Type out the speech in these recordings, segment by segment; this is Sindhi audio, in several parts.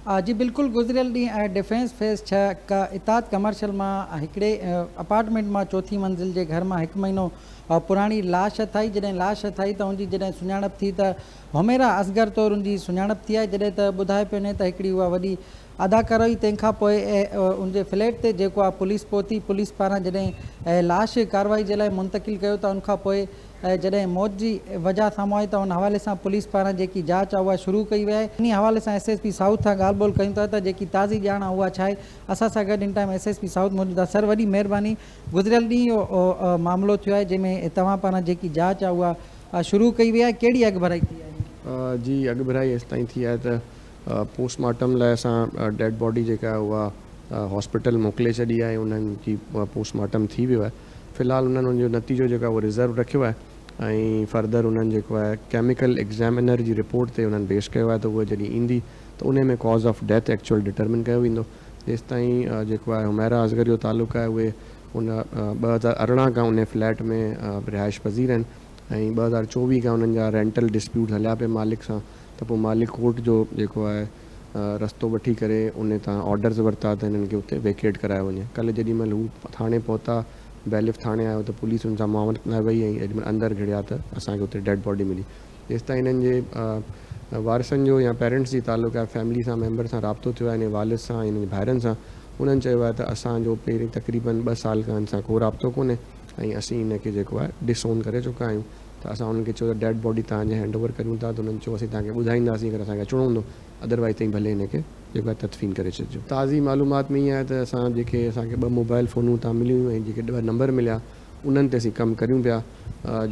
جي بلڪل گذريل ڏينهن ڊفينس فيز ڇهه ڪا اتحاد ڪمرشل مان هڪڙي اپارٽمينٽ مان چوٿين منزل جي گهر مان هڪ مهينو پراڻي لاش هٿ آئي جڏهن لاش هٿ آئي ته ان جي جڏهن سڃاڻپ ٿي ته حميرا اصغر طور ان جي سڃاڻپ ٿي آهي جڏهن ته ٻڌايو پيو وڃي ته هڪڙي اها وڏي اداڪاره هئي تنهن کان پوء ان جي فليٽ تي جيڪو آهي پوليس پهتي پوليس پاران جڏهن لاش ڪارروائي جي لاء منتقل ڪيو ته ان کان پوء جڏهن موت جي وجهه سامهون آئي ته ان حوالي سان پوليس پاران جيڪي جاچ آهي اها شروع ڪئي وئي آهي. انهي حوالي سان ايس ايس پي سائوٿ سان ڳالهه ٻولهه ڪيون ٿا ته جيڪي تازي ڄاڻ آهي اها ڇا آهي. اسان سان گڏ ان time S S P south موجود آهي. سر وڏي مهرباني گذريل ڏينهن اهو معاملو ٿيو آهي جنهن ۾ توهان پاران جيڪي جاچ آهي اها شروع ڪئي وئي آهي ڪهڙي اڳڀرائي ٿي آهي؟ جي اڳڀرائي ايستائين ٿي آهي ته پوسٽ مارٽم لاء اسان ڊيڊ باڊي جيڪا آهي اها هاسپيٽل موڪلي ڇڏي آهي انهن جي پوسٽ مارٽم ٿي ويو آهي. في الحال انهن ان جو نتيجو جيڪو آهي اهو ريزرو رکيو آهي ۽ فردر انهن جيڪو آهي ڪيميڪل ايگزامينر جي رپورٽ تي انهن بيس ڪيو آهي ته اهو جڏهن ايندي ته انهي ۾ cause of death actual determine ڪيو ويندو جيستائين جيڪو آهي حميرا اصغر جو تعلق آهي اهي ان 2018 کان انهي فليٽ ۾ رهائش پذير آهن ۽ 2024 کان انهن جا رينٽل ڊسپيوٽ هليا پئي مالڪ سان ته پوء مالڪ ڪورٽ جو جيڪو آهي رستو وٺي ڪري انهي تان آرڊرز ورتا ته هنن کي اتي ويڪيٽ ڪرايو وڃي. ڪلهه جيڏي مهل هو ٿاڻي پهتا، بيلف ٿاڻي آيو ته پوليس هن سان معاونت لاء وئي ۽ جيڏي مهل اندر گهڙيا ته اسان کي اتي ڊيڊ باڊي ملي. جيستائين هنن جي وارثن جو يا پيرنٽس جي تعلق آهي فيملي سان ميمبر سان رابطو ٿيو آهي هن جي والد سان ۽ هنن جي ڀائرن سان انهن چيو آهي ته اسان جو پهرين تقريبن ٻه سال کان هن سان ڪو رابطو ڪونهي ۽ اسين هن کي جيڪو آهي ڊس اون ڪري چڪا آهيون. ته اسان انهن کي چيو ته ڊيڊ باڊي توهان جي هينڊ اوور ڪريون ٿا ته انهن چيو اسين توهان کي ٻڌائينداسين اگر اسان کي اچڻو هوندو ادروائيز توهين ڀلي هن کي جيڪو آهي تدفين ڪري ڇڏجو. تازي معلومات ۾ ائين آهي ته اسان جيڪي اسان کي ٻه موبائل فونون اتان مليون هيون ۽ جيڪي ٻه نمبر مليا انهن تي اسين ڪم ڪريون پيا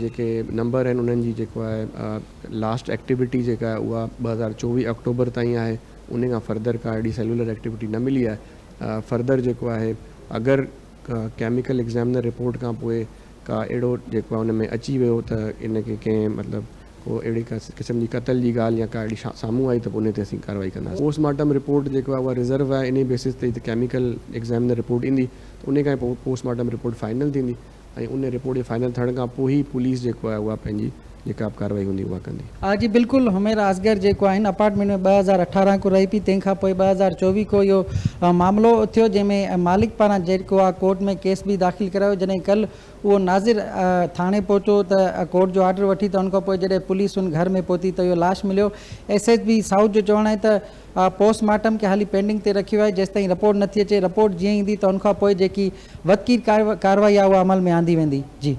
جيڪي نمبر آهن انهن جي جيڪو آهي لاسٽ ايڪٽيوٽي جيڪا آهي اها 2024 آڪٽوبر تائين آهي انهي کان فردر ڪا اهڙي سيلولر ايڪٽيوٽي نه ملي آهي فردر جيڪو آهي اگر ڪيميڪل ايگزامنر رپورٽ کان پوء ڪا اهڙو جيڪو آهي ان ۾ اچي ويو ته ان کي ڪنهن مطلب ڪو اهڙي قسم جي قتل جي ڳالهه يا ڪا اهڙي سامهون آئي ته پوء ان تي اسين ڪارروائي ڪنداسين. پوسٽ مارٽم رپورٽ جيڪو آهي اها ريزرو آهي انهي بيسس تي ته ڪيميڪل ايگزامنر رپورٽ ايندي ته انهي کان پوء پوسٽ مارٽم رپورٽ فائنل ٿيندي ۽ ان رپورٽ جي فائنل ٿيڻ کان پوء ئي پوليس جيڪو آهي اها پنهنجي جيڪا به ڪارروائي هوندي اها ڪندي. آء جي بلڪل حميرا اصغر جيڪو آهن اپارٽمينٽ ۾ 2018 کان رهي پئي تنهن کان پوء 2024 کان اهو معاملو ٿيو جنهن ۾ مالڪ پاران جيڪو آ ڪورٽ ۾ ڪيس به داخل ڪرايو جڏهن ڪلهه اهو ناظر ٿاڻي پهتو ته ڪورٽ جو آرڊر وٺي ته ان کان پوء جڏهن پوليس ان گهر ۾ پهتي ته اهو لاش مليو ايس ايس پي سائوٿ جو چوڻ آهي ته پوسٽ مارٽم کي حالي پينڊنگ تي رکيو آهي جيستائين رپورٽ نٿي اچي رپورٽ جيئن ايندي ته ان کان پوء جيڪي وڌڪي ڪارروائي آهي اها عمل ۾ آندي ويندي جي.